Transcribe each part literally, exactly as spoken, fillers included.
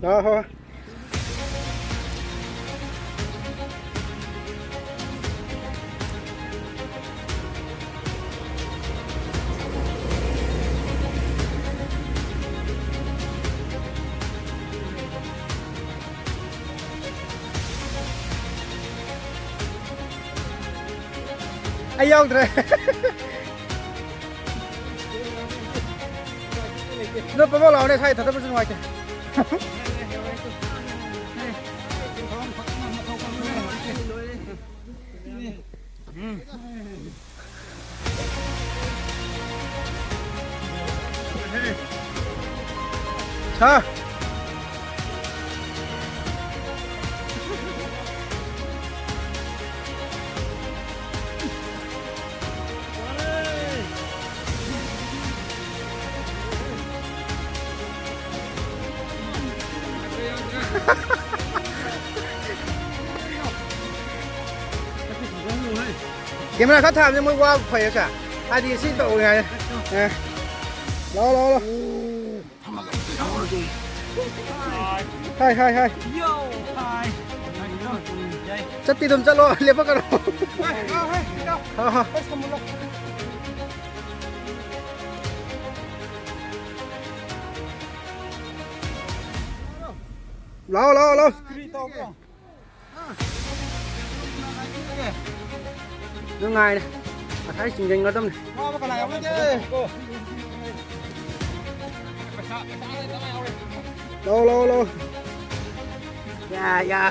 ꯍꯣꯏ, ꯍꯣꯏ꯫ ꯑꯩ ꯌꯥꯎꯗ꯭ꯔꯦ꯫ ꯅꯣꯏ ꯄꯥꯕꯣꯛ ꯂꯥꯛꯑꯣꯅꯦ, ꯁ꯭ꯋꯥꯏ ꯊꯥꯗꯕꯁꯨ ꯅꯨꯡꯉꯥꯏꯇꯦ꯫ ꯁꯥ꯫ ꯀꯦꯃꯦꯔꯥ ꯈꯔ ꯊꯥꯕꯅꯦ, ꯃꯣꯏ ꯋꯥꯕ ꯐꯩꯌꯦ ꯁꯥꯔ꯫ ꯍꯥꯏꯗꯤ ꯁꯤ ꯇꯧꯔꯤꯉꯥꯏꯗ꯫ ꯑꯦ꯫ ꯂꯥꯛꯑꯣ, ꯂꯥꯛꯑꯣ, ꯂꯥꯛꯑꯣ꯫ ꯍꯥꯏ, ꯍꯥꯏ, ꯍꯥꯏ꯫ ꯆꯠꯇꯤ ꯑꯗꯨꯝ ꯆꯠꯂꯣ, ꯂꯦꯞꯄꯛꯀꯅꯣ꯫ ꯍꯣꯏ, ꯍꯣꯏ꯫ ꯂꯥꯛꯑꯣ, ꯂꯥꯛꯑꯣ, ꯂꯥꯛꯑꯣ꯫ ꯅꯨꯡꯉꯥꯏꯔꯦ꯫ ꯉꯁꯥꯏ ꯆꯤꯡꯁꯤꯟꯒꯗꯕꯅꯤ꯫ ꯂꯧ, ꯂꯧ, ꯂꯧ꯫ ꯌꯥ, ꯌꯥ꯫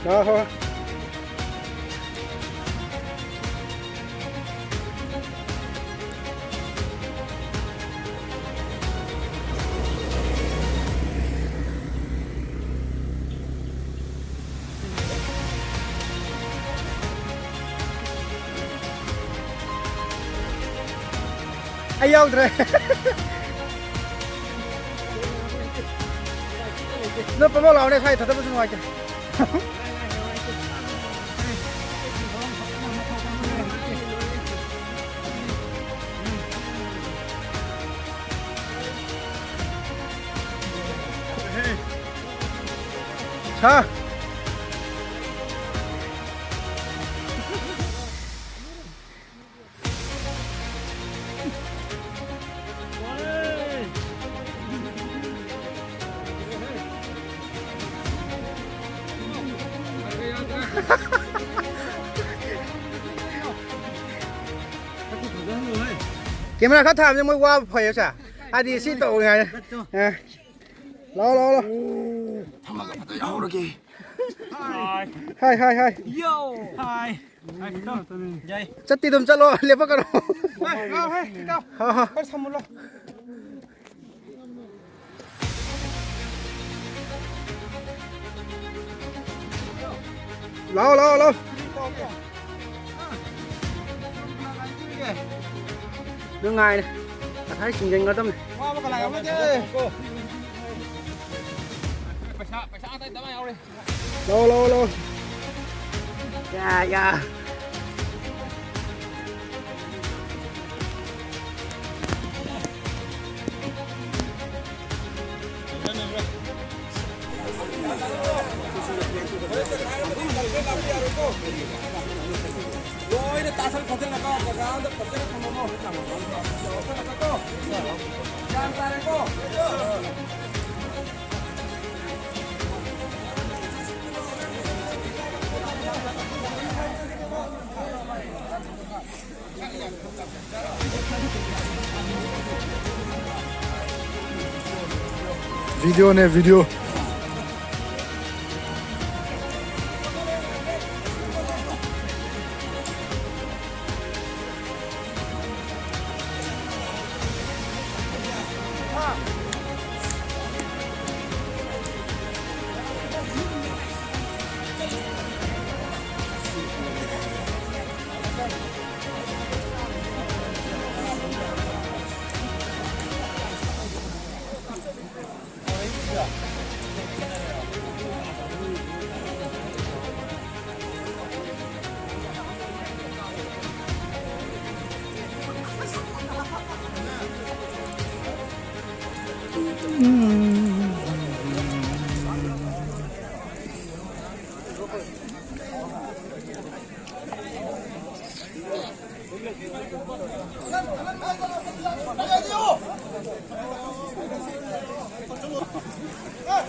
ꯍꯣꯏ, ꯍꯣꯏ꯫ ꯑꯩ ꯌꯥꯎꯗ꯭ꯔꯦ꯫ ꯅꯣꯏ ꯄꯥꯃꯣ ꯂꯥꯛꯑꯣꯅꯦ, ꯁ꯭ꯋꯥꯏ ꯊꯥꯗꯕꯁꯨ ꯅꯨꯡꯉꯥꯏꯇꯦ꯫ ꯁꯥ꯫ ꯀꯦꯃꯦꯔꯥ ꯈꯔ ꯊꯥꯕꯁꯦ ꯃꯣꯏ ꯋꯥꯕ ꯐꯩꯌꯦ ꯁꯥ꯫ ꯍꯥꯏꯗꯤ ꯁꯤ ꯇꯧꯔꯤꯉꯥꯏꯗ꯫ ꯑ꯫ ꯂꯥꯛꯑꯣ, ꯂꯥꯛꯑꯣ, ꯂꯥꯛꯑꯣ꯫ ꯊꯝꯃꯒ ꯐꯖꯅ ꯌꯥꯍꯧꯔꯒꯦ꯫ ꯍꯥꯏ, ꯍꯥꯏ, ꯍꯥꯏ꯫ ꯌꯣ! ꯍꯥꯏ꯫ ꯍꯥꯏ, ꯏꯇꯥꯎ꯫ ꯌꯥꯏ꯫ ꯆꯠꯇꯤ ꯑꯗꯨꯝ ꯆꯠꯂꯣ, ꯂꯦꯞꯄꯛꯀꯅꯨ꯫ ꯍꯣꯏ, ꯍꯣꯏ, ꯍꯣꯏ, ꯏꯇꯥꯎ꯫ ꯍꯣꯏ, ꯍꯣꯏ꯫ ꯈꯔ ꯁꯝꯃꯨ ꯂꯥꯎ꯫ ꯂꯥꯛꯑꯣ, ꯂꯥꯛꯑꯣ, ꯂꯥꯛꯑꯣ꯫ ꯅꯨꯡꯉꯥꯏꯔꯦ꯫ ꯉꯁꯥꯏ ꯆꯤꯡꯁꯤꯟꯒꯗꯕꯅꯤ꯫ ꯋꯥꯕ ꯀꯅꯥ ꯌꯥꯎꯅꯗꯦ? ꯄꯩꯁꯥ, ꯄꯩꯁꯥ ꯑꯇꯩ ꯗꯃꯥ ꯌꯥꯎꯔꯦ꯫ ꯂꯥꯛꯑꯣ, ꯂꯥꯛꯑꯣ, ꯂꯥꯛꯑꯣ꯫ ꯌꯥ, ꯌꯥ꯫ ꯂꯣꯏꯅ ꯇꯥꯁꯜ ꯈꯣꯠꯆꯜꯂꯒ ꯖꯒꯥ ꯑꯝꯗ ꯐꯖꯅ ꯊꯝꯃꯝꯃꯣ꯫ ꯒ꯭ꯌꯥꯟ ꯇꯥꯔꯦꯀꯣ? Videoꯅꯦ, video꯫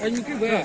ꯀꯩ ꯅꯨꯄꯤ ꯎꯕ?